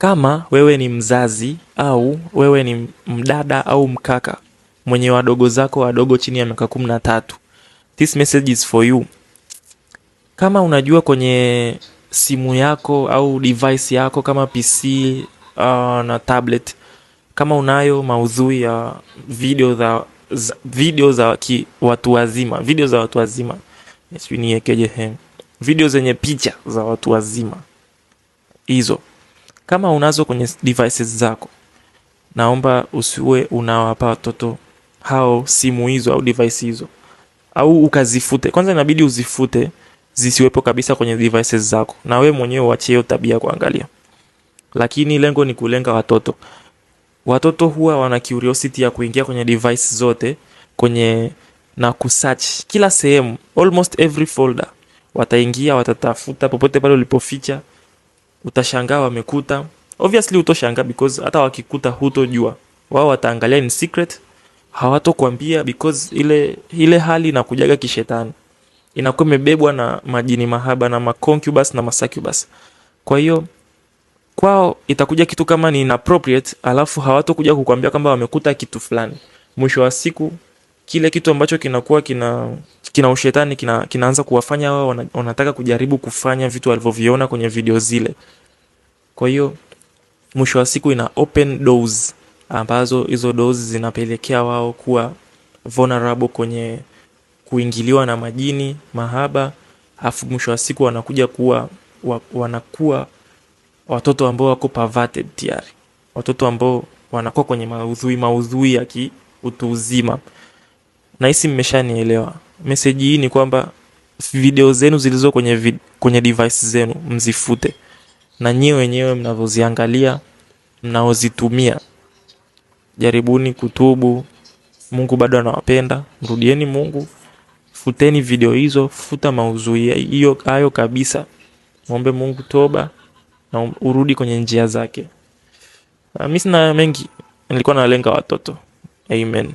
Kama wewe ni mzazi au wewe ni mdada au mkaka mwenye wadogo zako wadogo chini ya miaka 13, this message is for you. Kama unajua kwenye simu yako au device yako kama PC na tablet, kama unayo maudhui ya video za watu wazima, video za watu wazima, sijui niekeje, video zenye picha za watu wazima hizo, kama unazo kwenye devices zako, naomba usiwe unawapa watoto hao simu hizo au device hizo, au ukazifute. Kwanza inabidi uzifute zisiwepo kabisa kwenye devices zako, na we mwenyewe uachie hiyo tabia kuangalia. Lakini lengo ni kulenga watoto. Watoto huwa wana curiosity ya kuingia kwenye device zote kwenye na kusearch kila sehemu, almost every folder wataingia, watatafuta popote pale ulipoficha. Utashangaa wamekuta. Obviously utoshangaa because hata wakikuta hutojua, wao wataangalia in secret, hawatokuambia because ile hali inakujaga kishetani, inakuwa imebebwa na majini mahaba na maconcubus na masuccubus. Kwa hiyo kwao itakuja kitu kama ni inappropriate, alafu hawatokuja kukwambia kwamba wamekuta kitu fulani. Mwisho wa siku kile kitu ambacho kinakuwa kina ushetani kinaanza kuwafanya wao wanataka kujaribu kufanya vitu walivyoviona kwenye video zile. Kwa hiyo mwisho wa siku ina open doors ambazo hizo doors zinapelekea wao kuwa vulnerable kwenye kuingiliwa na majini mahaba, afu mwisho wa siku wanakuja kuwa wanakuwa watoto ambao wako perverted tayari, watoto ambao wanakuwa kwenye maudhui ya kiutu uzima. Nahisi mmeshanielewa. Message hii ni kwamba video zenu zilizo kwenye device zenu mzifute, na nyie wenyewe mnavyoziangalia, mnaozitumia, jaribuni kutubu. Mungu bado anawapenda, mrudieni Mungu, futeni video hizo, futa maudhui hiyo hayo kabisa, muombe Mungu toba na urudi kwenye njia zake. Mimi sina mengi, nilikuwa nalenga watoto. Amen.